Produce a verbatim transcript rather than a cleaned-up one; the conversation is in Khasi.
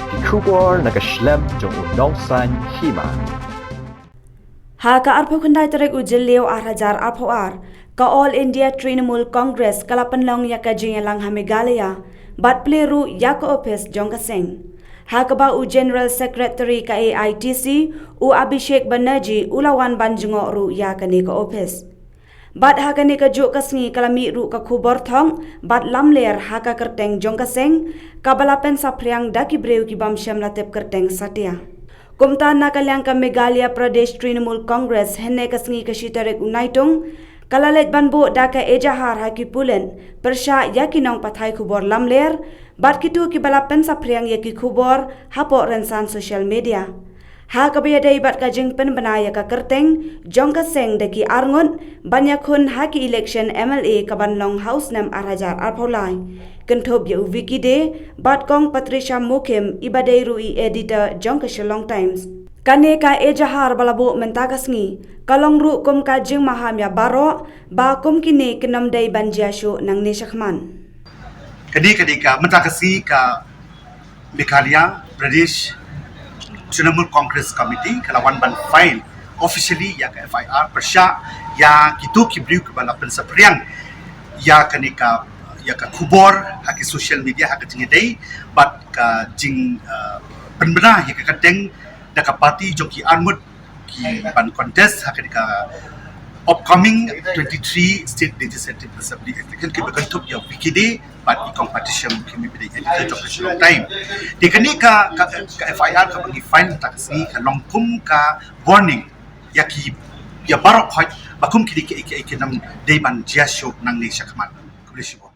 Ki khubor na ka shlem jong u nongsan hima. Ha ka arphew khyndai tarik u Jylliew ar hajar arphew ar, ka All India Trinamool Congress ka la pynlong ïa ka jingïalang ha Meghalaya, bad plie ruh ïa ka ophis jong ka seng. Ha kaba u General Secretary ka A I T C, u Abhishek Banerjee u la wan ban jngoh ruh ïa kane ka ophis. Bad ha kane ka juh ka sngi ka la mih ruh ka khubor thong bad lamler ha ka kyrteng jong ka seng, kaba la pynsaphriang da ki briew ki bym shym la tip kyrteng satia. Kumta na ka liang ka Meghalaya Pradesh Trinamool Congress hynne ka sngi ka shi tarik u Naitung, ka la leit ban buh da ka ejahar ha ki pulit, pyrshah ïa ki nongpathai khubor lamler, bad kito kiba la pynsaphriang ïa ki khubor hapoh rynsan social media. Ha kaba ïadei bad ka jingpynbna ïa ka kyrteng jong ka seng da ki arngut ban ïakhun ha ki election M L A kaban long ha u snem ar hajar arphew lai. Kynthup ïa u Vicky Dey bad Kong Patricia Mukhim, iba dei ruh i editor jong ka Shillong Times. Kane ka ejahar ba la buh mynta ka sngi ka long ruh kum ka jingmaham ïa baroh, ba kum kine kin ym dei ban jia shuh nangne shakhmat. Kane ka dei ka mynta ka sngi ka Meghalaya Pradesh Trinamool Congress Committee ka la wan ban file officially ïa ka F I R pyrshah ïa kito ki briew kiba la pynsaphriang ïa kane ka, ïa ka khubor ha ki social media ha ka jingïadei bad ka jing, uh, pynbna ïa ka kyrteng da ka party jong ki arngut kiban contest ha kane ka upcoming twenty-three State Legislative Assembly election kiba kynthup ïa u Vicky Dey bad i Kong Patricia Mukhim iba dei editor jong ka Shillong Times. Te kane ka, ka, ka F I R kaba ngi file mynta ka sngi ka long kum ka warning ïa ki, ïa baroh khoit ba kum kine kiei kiei kin ym dei ban jia shuh nangne shakhmat. Khublei shibun.